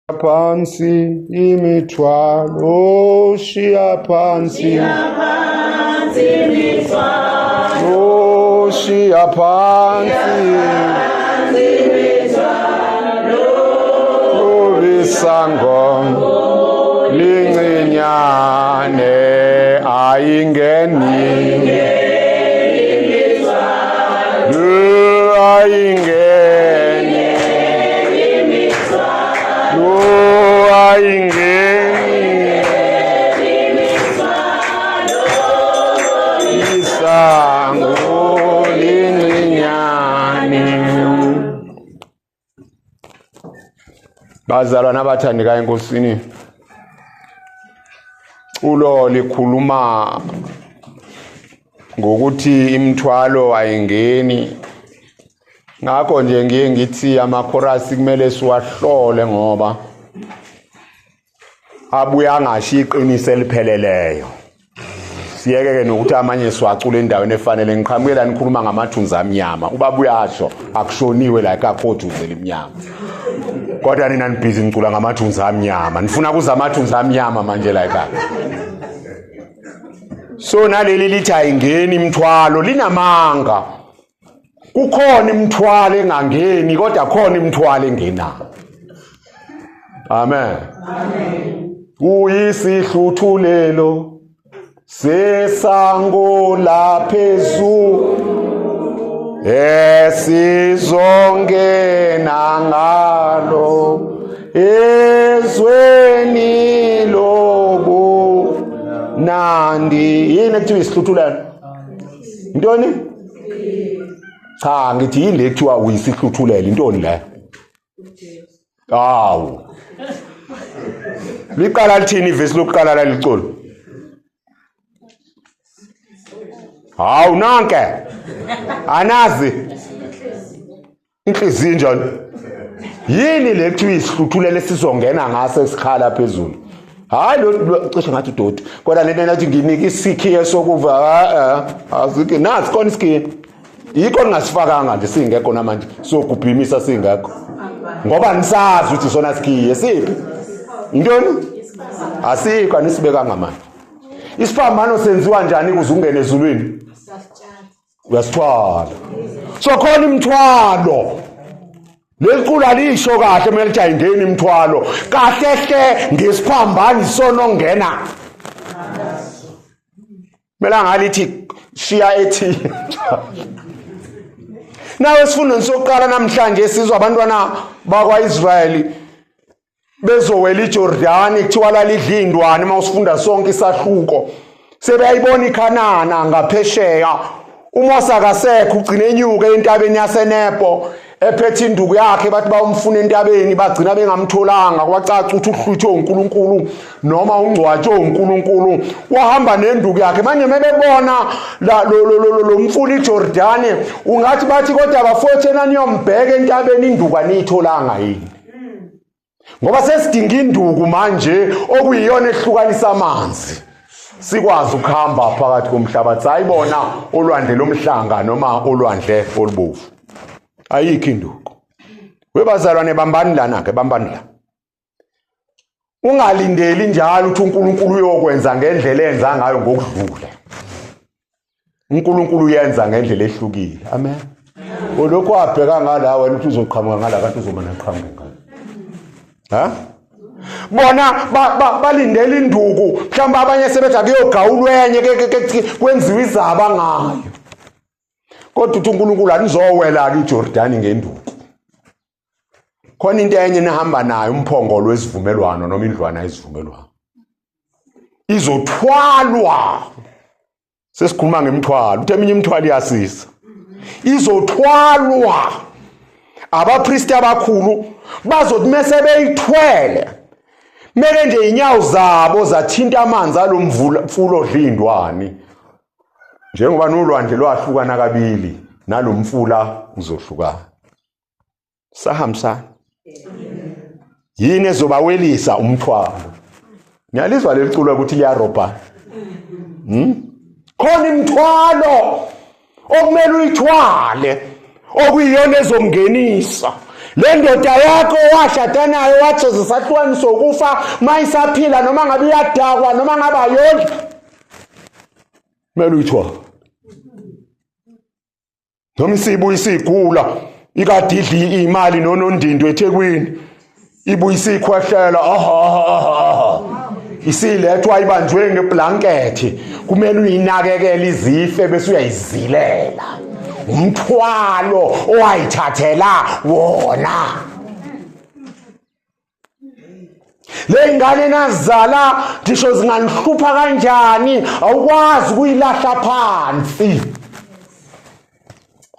Phansi imithwalo, shiya phansi, oh, shiya phansi Kubisango lincinyane ayingeni, ayingeni, ayingeni isango lincinyane. Bazalwana abathandekayo eNkosini, culo likhuluma ngokuthi imithwalo ayingeni. Ngakho nje ngiye ngithi amakhorasi kumele siwahlole ngoba abuye angasho iqiniso elipheleleyo. Siyeke ke nokuthi amanye siwacula endaweni efanele. Ngiqhamuke la nikhuluma ngamathunzi amnyama, ubaba uyasho akushoniwe la akakho thunzi elimnyama, kodwa nina nibhizi nicula ngamathunzi amnyama, nifuna kuza amathunzi amnyama manje la ekhaya. So naleli lithi ayingeni imithwalo linamanga. Kukhona imithwalo engangeni, kodwa khona imithwalo engenayo. Amen. Amen. Kuyisihluthulelo sesango laphezulu esizongena ngalo ezweni lobu nandi. Yini ekuthiwa isihluthulelo? Intoni? Cha, ngithi yini le kuthiwa uyisihluthulelo? Intoni le? Hawu, liqala lithini ivesi lokuqala laliculo? Hawu, nanke anazi inhliziyo njani? Yini le kuthiwa isihluthulelo esizongena ngaso esikhala phezulu? Hayi, lo cishe ngathi udoti, kodwa lento nathi nginika isikhiye sokuva azikho nathi khona isikhiye, yikho ningasifakanga nje singekho namanje, siyogubhimisa singekho ngoba nisazi ukuthi sona sikhiye siphi. Intoni? Asikho, anisibekanga manje. Isiphambano senziwa njani ukuze ungene ezulwini? Uyasithwala. So khona imithwalo. Leli culo alisho kahle kumele lithi ayingeni imithwalo kahle hle, ngesiphambano isona ongena. Kumele ngalithi shiya ethi. Nawe esifundweni sokuqala namhlanje sizwa abantwana bakwa-Israyeli bezowela iJordani, kuthiwa lalidla indwane. Uma usifunda sonke isahluko, sebeyayibona iKhanana ngaphesheya. uMose akasekho, ugcina enyuke entabeni yaseNebo ephethe induku yakhe. Bathi bawumfuna entabeni, bagcina bengamtholanga. Kwacaca ukuthi uhlwithwe uNkulunkulu noma ungcwatshwe uNkulunkulu, wahamba nenduku yakhe. Manje mebebona lo mfula iJordani, ungathi bathi, "Kodwa bafowethu, eniyombheka entabeni, induku aniyitholanga yini? Ngoba sesidinga induku manje okuyiyona ehlukanisa amanzi, sikwazi ukuhamba phakathi komhlabathi." Sayibona olwandle lomhlanga noma olwandle olubovu, ayikho induku. Webazalwane, bambani lana ke, bambani la. Ungalindeli njalo ukuthi uNkulunkulu uyokwenza ngendlela enza ngayo ngokudlule. uNkulunkulu uyenza ngendlela ehlukile. Amen. Ulokhu wabheka ngala wena ukuthi uzoqhamuka ngala, kanti uzoba naqhamuka ngala. Ha, bona balindela induku, mhlawumbe abanye sebethi akuyogawulwa enye, kwenziwa izaba ngayo, kodwa uthi uNkulunkulu, "Anizowela-ke iJordani ngenduku. Khona into enye nihamba nayo, umphongolo wesivumelwano noma indlwana yesivumelwano izothwalwa." Sesikhuluma ngemithwalo, uthi eminye imithwalo iyasisa. Izothwalwa abapristi abakhulu, bazothi mese beyithwele, meke nje inyawo zabo zathinta amanzi alomvula mfulo odla indwani, njengoba nolwandle lwahlukana kabili, nalomfula uzohlukana. Sahambisana yini ezobawelisa umthwalo? Ngiyalizwa leli culo ukuthi liyarobha. Khona imithwalo okumele uyithwale okuyiyona ezomngenisa. Le ndoda yakho washada nayo wathi sesahlukaniswa ukufa, mayisaphila noma ngabe iyadakwa noma ngabe ayondli, kumele uyithwale. Noma isibuya isigula ikade idli imali nonondindo eThekwini, ibuya isikhwehlela, aha aha aha, isilethwa ibanjwe ngeblanket, kumele uyinakekele izife bese uyayizilela. Umthwalo owayithathela wona. Le ngane nazala ngisho zinganihlupha kanjani, awukwazi ukuyilahla phansi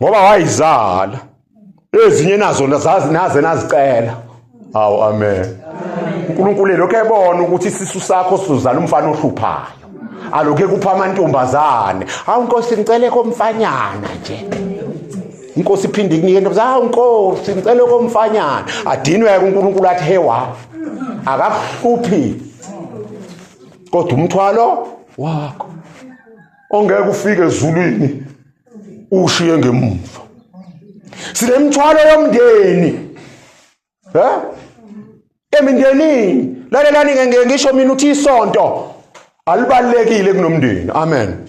ngoba wayizala. Ezinye nazo nazazi naze nazicela. Hawu, amen. uNkulunkulu lokho ebona ukuthi isisu sakho sizozala umfana ohluphayo, alokhu ekupha amantombazane. Hawu Nkosi, ngicele komfanyana nje. Inkosi iphinde ikunike intombi. Hawu Nkosi, ngicele komfanyana. Adinwe uNkulunkulu athi hewa, akakuhluphi kodwa umthwalo wakho ongeke ufike ezulwini ushiye ngemuva. Sinemthwalo yomndeni, emindenini. Lalelani, ngeke ngisho mina uthi isonto alibalekile kunomndeni. Amen.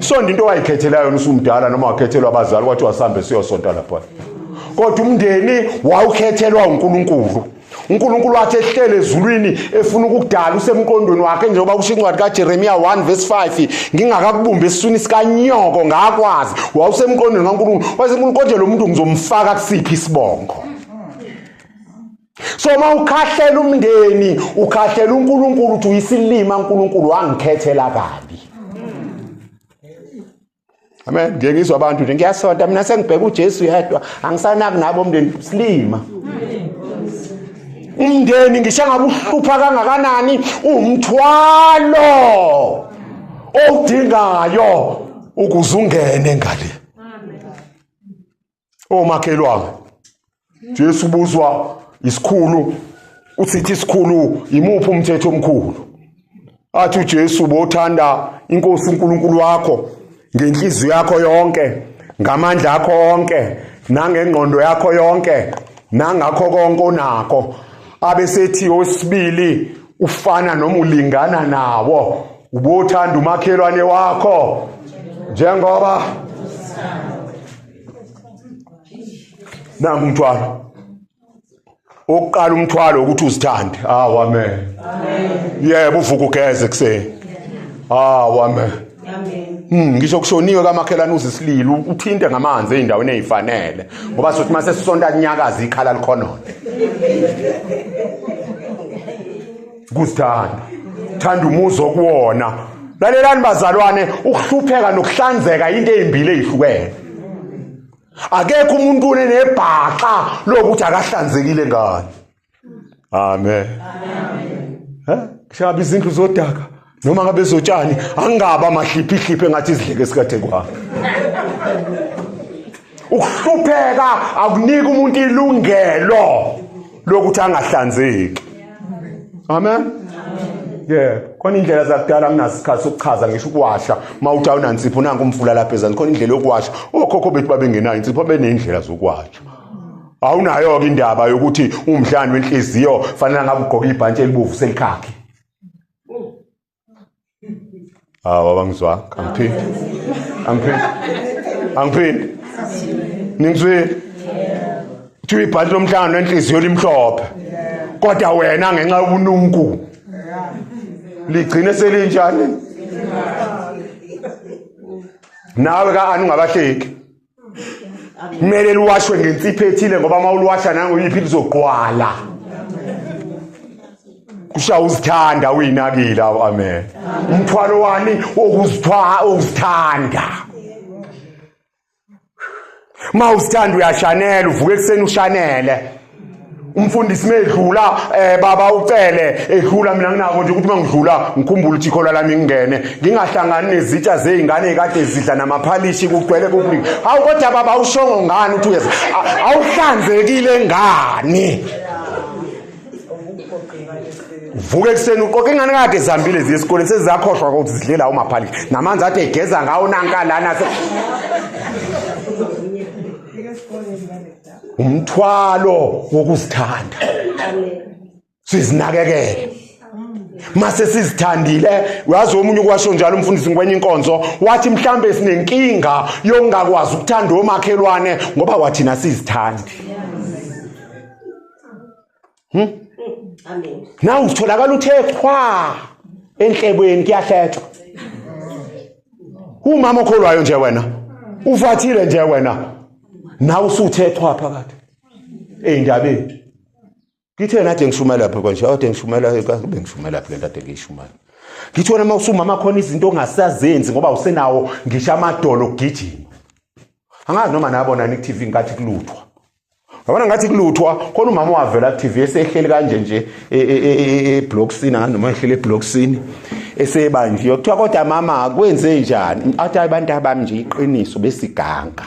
Isonto into owayikhethela yona usumdala, noma wakhethelwa abazali kwathi wasambe siyosonta lapha, kodwa umndeni wawukhethelwa uNkulunkulu. uNkulunkulu wathi ehlele ezulwini efuna ukukudala, usemqondweni wakhe, njengoba kusho incwadi kaJeremiya 1 verse 5, ngingakakubumbi esiswini sikanyoko ngakwazi. Wawusemqondweni kaNkulunkulu, wayesenkulunkulu, kodwa lo muntu ngizomfaka kusiphi isibongo? So uma ukhahlela umndeni, ukhahlela uNkulunkulu, uthi uyisilima uNkulunkulu wangikhethela kabi. Amen. Ngiye ngizwa abantu nje, ngiyasonta mina, sengibheka uJesu yedwa, angisanaki nabo umndeni. Silima. Umndeni ngisho ngabe uhlupha kangakanani, umthwalo owudingayo ukuze ungene ngale. Omakhelwane, Jesu ubuzwa isikhulu, usithi isikhulu, imuphi umthetho omkhulu? Athi uJesu, bothanda inkosi uNkulunkulu wakho ngenhliziyo yakho yonke, ngamandla akho onke, nangengqondo yakho yonke, nangakho konke onakho. Abesethi owesibili ufana noma ulingana nawo, ubothanda umakhelwane wakho njengoba. Nangu umthwalo oqala, umthwalo ukuthi uzithande. Awu, amen. Yebo, uvuka ugeze kuseni. Awu, amen. Ngisho kushoniwe kamakhelwane uzisililo, uthinte ngamanzi ey'ndaweni ey'fanele, ngoba sothi mase sisonta kunyakaza ikhala likhonona. Kuzithanda, thanda umuzi okuwona. Lalelani bazalwane, ukuhlupheka nokuhlanzeka into ezimbili ezihlukene. Akekho umuntu unebhaxa lokuthi akahlanzekile ngani. Amen. Amen. Kushaba izindlu zodaka noma ngabe zotshani, angaba amahliphi hliphi engathi izidleke esikade kwami. Ukuhlupheka akunika umuntu ilungelo lokuthi angahlanzeki. Amen. Yeah, khona indlela zakudala, nginasikhathi sokuchaza. Ngisho ukuwasha, mawuthi awunansipho, nanku umfula lapha ezansi, khona indlela yokuwasha. Okhokho bethu babengenayo insipho, beneyindlela zokuwasha. Awunayo-ke indaba yokuthi umdlani wenhliziyo fanele ngabe ugqoke ibhantshi elibovu selikhakhi. Hawu, abangizwanga. Angiphindi, angiphindi, angiphindi. Ningizwile? Kuthiwa ibhanti lomhlangano wenhliziyo limhlophe, kodwa wena ngenxa yobununku ligcine selinjani? Nawe ka-ani ungabahleki, kumele liwashwe ngensipho ethile, ngoba uma uliwasha nangoyiphi lizogqwala. Kusha uzithanda uyinakile. Amen. Umthwalo wani? Wokuzithanda. Ma uzithanda uyashanela, uvuka ekuseni ushanele. Umfundisi medlula, baba ucele edlula, mina nginako nje ukuthi mangidlula ngikhumbule ukuthi ikholwa lami, ngingene ngingahlangani nezitsha zey'ngane ekade zidla namaphalishi kugcwele kukuningi. Hawu, kodwa baba awushongo ngani ukuthi uyeza? Awuhlanzekile ngani? Vuka ekuseni uqoqa ingane kade zihambile ziye esikoleni, seziyakhohlwa ukuthi zidlela umaphalishi namanzi ade egeza ngawo nanka lana. Umthwalo wokuzithanda. Sizinakekele. Mase sizithandile, uyazi omunye ukwasho njalo umfundisi ngikwenye inkonzo, wathi mhlambe sinenkinga yokungakwazi ukuthanda omakhelwane ngoba wathina sizithandi. Amen. Nawu utholakala uthe qhwa enhlebweni kuyahletshwa. Umama okholwayo nje wena. Uvathile nje wena. Nawe usuthe qhwa phakathi. Eyindabeni. Ngithe nade ngishumela lapha konje, ade ngishumela kabe ngishumela lapha lento ade ngiyishumela. Ngithi wena mawusumama khona izinto ongasazenzi ngoba usenawo ngisho amadolo okugijima. Angazi noma nabona ni TV ngathi kuluthwa. Yabona ngathi kuluthwa khona umama wavela ku TV esehleli kanje nje eblocksini angazi noma ehleli eblocksini esebanjiwe kuthiwa kodwa mama kwenze njani athi abantu abami nje iqiniso besiganga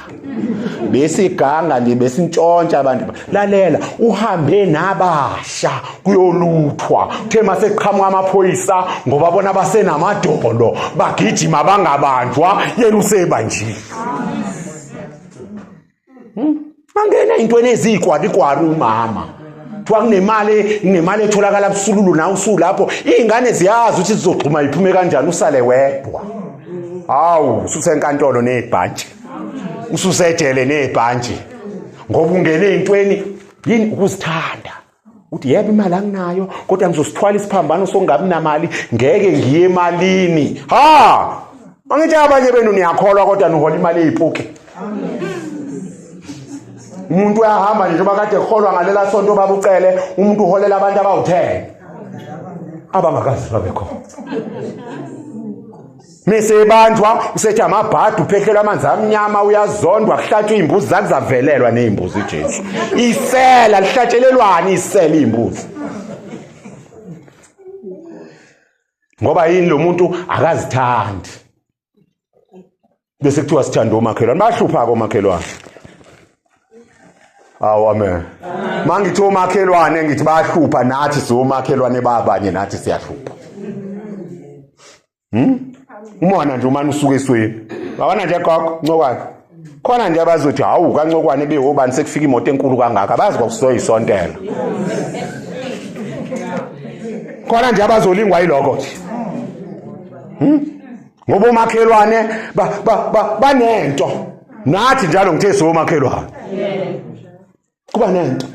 besiganga nje besintshontsha abantu lalela uhambe nabasha kuyoluthwa uthe maseqhamuka amaphoyisa ngoba bona basenamadolo bagijima bangabanjwa yena usebanjiwe. Bangena intweni eziyikwalikwali umama. Kuthiwa kunemali etholakala busululu nawe usulapho. Iy'ngane ziyazi ukuthi zizogxuma iphume kanjani usale wedwa. Hawu, ususenkantolo nebhantshi. Ususejele nebhantshi. Ngoba ungene ey'ntweni yini ukuzithanda. Uthi yebo imali anginayo kodwa ngizosithwala isiphambano sokungabi namali ngeke ngiye emalini. Ha! Angithi abanye benu niyakholwa kodwa nihola imali eyipuke. Umuntu uyahamba nje njengoba kade eholwa ngalela sonto babucele umuntu uholela abantu abawu-10 abangakaze babe khona. Mese ebanjwa usethi amabhadi uphehlelwa amanzi amnyama uyazondwa kuhlatshwa iy'mbuzi zake zavelelwa ney'mbuzi Jesu. Isela lihlatshelelwani isela iy'mbuzi. Ngoba yini lo muntu akazithandi. Bese kuthiwa sithanda omakhelwane bahlupha-ke omakhelwane. Awu amen. Mangithi omakhelwane ngithi bayahlupha nathi siwomakhelwane babanye nathi siyahlupha. Umona nje umane usuke esweni. Yabona nje gogo Ncokwane. Khona nje abazothi hawu kaNcokwane bewobani sekufika imoto enkulu kangaka abazi kwakusoyisontela. Khona nje abazolingwa yiloko nje. Ngoba omakhelwane banento. Nathi njalo ngithe siwomakhelwane. Kuba nento.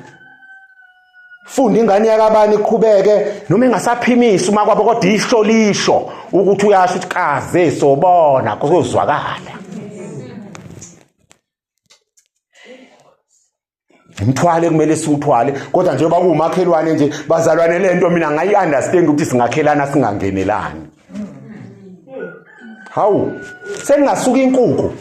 Funda ingane yakabani iqhubeke noma ingasaphimisi uma kwabo kodwa isho lisho ukuthi uyasho ukuthi kaze sobona kuzozwakala. Umthwalo ekumele siwuthwale kodwa njengoba kuwumakhelwane nje bazalwane lento mina ngayi-understand ukuthi singakhelana singangenelani. Hawu, sengingasuka inkukhu.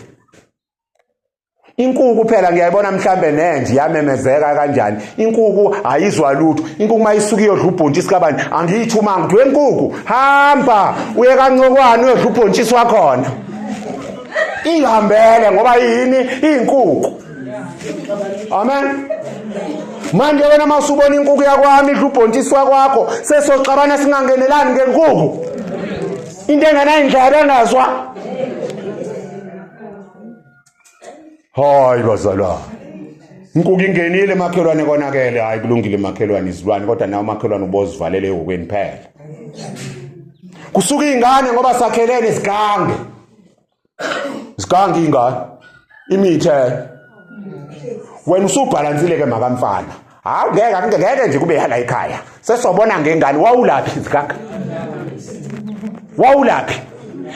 Inkuku phela ngiyayibona mhlambe nenje yamemezeka kanjani. Inkuku ayizwa lutho. Inkuku mayisuka iyodla ubhontshisi kabani angiyithumanga ukuthi wenkuku hamba uye kaNcokwane uyodla ubhontshisi wakhona. Ihambele ngoba yini inkuku. Amen. Manje wena mawusubona inkuku yakwami idla ubhontshisi wakwakho sesoxabana singangenelani ngenkuku. Into engenayindlebe engezwa. Hayi bazalwane. Inkuku ingenile makhelwane konakele hayi kulungile makhelwane izilwane kodwa nawe makhelwane ubozivalele ehokweni phela. Kusuka ingane ngoba sakhelene sigange. Sigange ingane. Imithe. Wena usubhalansile ke makamfana. Hawu ngeke ngeke nje kube yala ekhaya. Sesobona ngengane wawulaphi zikaka. Wawulaphi?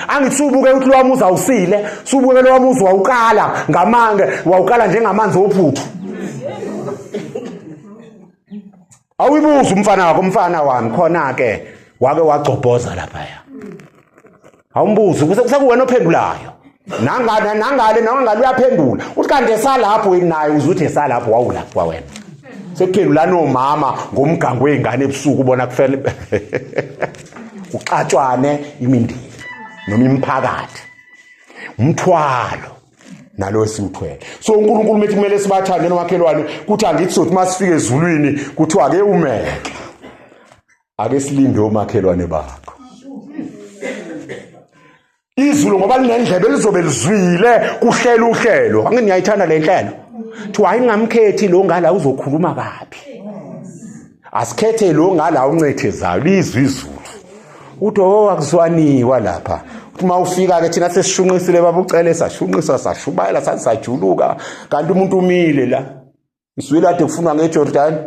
Angithi subuke ukuthi lo muzi awusile, subuke lo muzi wawukala ngamange, wawukala njengamanzi ophuthu. Awuyibuza umfana wakho, umfana wami khona ke wake wagcobhoza laphaya. Awumbuzi kusekuwena ophendulayo. Nangale nangale nangale uyaphendula. Uthi kanti esalapho yini naye uzuthi esalapho wawulapho wena. Sekuphendula nomama ngomgango wezingane ebusuku ubona kufele uxatshwane imindeni noma imiphakathi. Umthwalo nalo esiwuthwele. So uNkulunkulu methi kumele sibathande nomakhelwane kuthi angithi sothi masifike ezulwini kuthiwa ake umeke. Ake silinde omakhelwane bakho. Izulu ngoba linendlebe lizobe lizwile kuhlela uhlelo. Angithi niyayithanda le nhlelo. Kuthiwa hayi ningamkhethi lo ngala uzokhuluma kabi. Asikhethe lo ngala uncethezayo lizwe izulu. Uthi oh akuzwaniwa lapha. Uthi uma ufika ke thina sesishunqisile baba ucele sashunqisa sashubayela sathi sajuluka kanti umuntu umile la. Ngizwile kade kufunwa ngeJordan.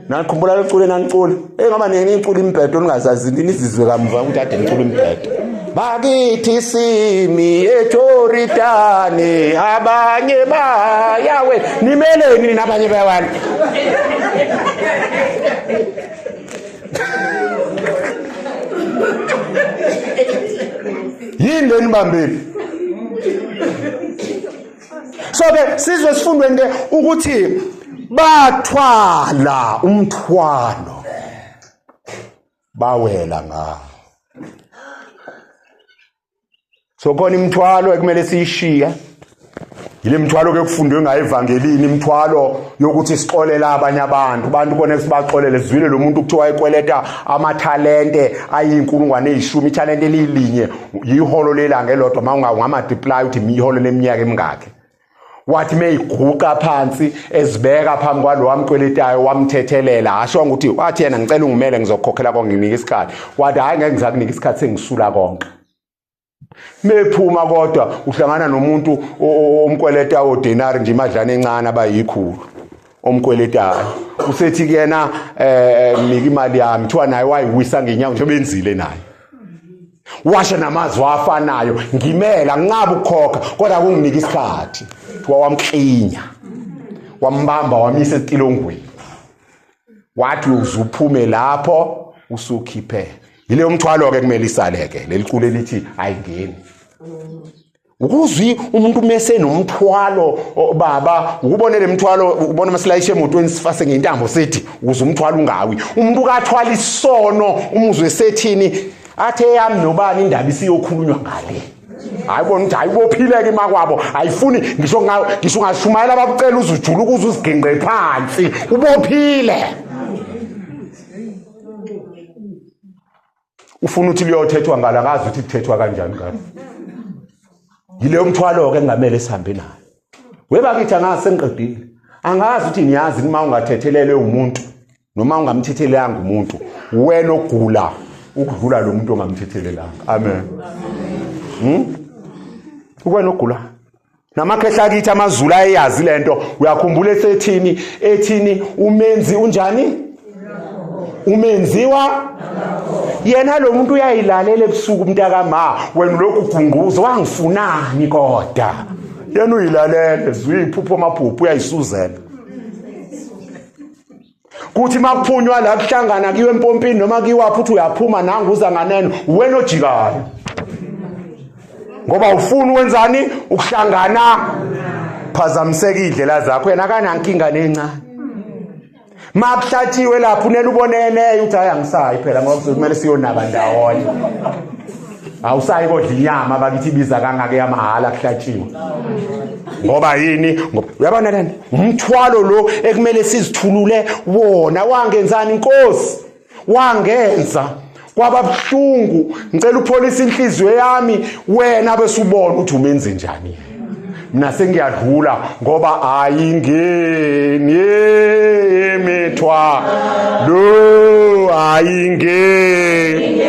Nanikhumbula lecule nanicula. Hey ngoba nini nicula imibhedo ningazazi nizizwe kamuva ukuthi ade nicula imibhedo. Bakithi simi eJordani abanye bayawe nimeleni nina abanye bayawani. Yini lenibambile? So ke sizwe sifundweni ke ukuthi bathwala umthwalo bawela ngawo. So khona imithwalo ekumele siyishiye. Yile mithwalo ke kufundwe ngayo evangelini, imithwalo yokuthi sixolele abanye abantu. Abantu kona sibaxolele, sizwile lo muntu kuthiwa ekweleta amathalente ayinkulungwane eyishumi, ithalente elilinye yiholo lelanga elodwa, uma ungamultiply uthi iholo leminyaka emingakhi. Wathi meyiguqa phansi ezibeka phambi kwalo wamkweletayo wamthethelela, asho ukuthi wathi yena ngicela ungimele ngizokukhokhela konke nginike isikhathi. Wathi hayi ngeke ngisakunika isikhathi sengisula konke. Mephuma kodwa uhlangana nomuntu omkweleta odenari nje imadlana encane abayikhulu omkweletayo. Usethi kuyena nika imali yami, kuthiwa naye wayiwisa ngenyawo njengoba enzile naye. Washo namazwi afanayo, ngimela nginqaba ukukhokha kodwa kunginika isikhathi. Kuthiwa wamklinya, wambamba wamisa etilongweni. Wathi uzuphume lapho usukhiphe. Yile umthwalo ke kumele isaleke leli culo elithi ayingeni. Ukuzwi umuntu mese nomthwalo baba, ukubone lemthwalo ubona masilayishe emotweni sifase ngentambo sithi ukuze umthwalo ungawi. Umuntu kathwala isono umuzwe sethini athe yami nobani indaba isiyokhulunywa ngale. Hayi bona ukuthi ayibophileke imakwabo, ayifuni ngisho ngisho ungashumayela abakucela uzujula ukuze uziginqe phansi ubophile. Ufuna ukuthi liyothethwa ngala, ngazi ukuthi kuthethwa kanjani ngalo. Yileyo mthwalo ke engamele sihambe nayo. Webakithi angazi sengiqedile. Angazi ukuthi niyazi uma ungathethelelwe umuntu noma ungamthethelelanga umuntu, wena ogula ukudlula lo muntu ongamthethelelanga. Amen. Wena ogula. Namakhehla akithi amaZulu ayeyazi lento. Uyakhumbula esethini ethini umenzi unjani? Umenziwa yena lo muntu uyayilalela ebusuku mntakama, wena lokhu ugunguza wangifunani kodwa. Yena uyilalele zwiphupho amaphupho uyayisuzela. Kuthi makuphunywa la kuhlangana kiwe empompini noma kiwaphi uthi uyaphuma nangu uza nganeno wena ojikayo. Ngoba ufuna wenzani ukuhlangana phazamiseka indlela zakho, yena akanankinga nencane. Makuhlatshiwe lapho unele ubonene uthi hayi angisayi phela ngoba kumele siyonaba ndawonye. Awusayi kodla inyama bakithi ibiza kangaka yamahala kuhlatshiwe. Ngoba yini? Ngoba uyabona lana umthwalo lo ekumele sizithulule wona. Wangenzani Nkosi? Wangenza kwaba buhlungu, ngicela upholise inhliziyo yami wena bese ubona ukuthi umenze njani. Mina sengiyadlula ngoba ayingeni imithwalo, ayingeni.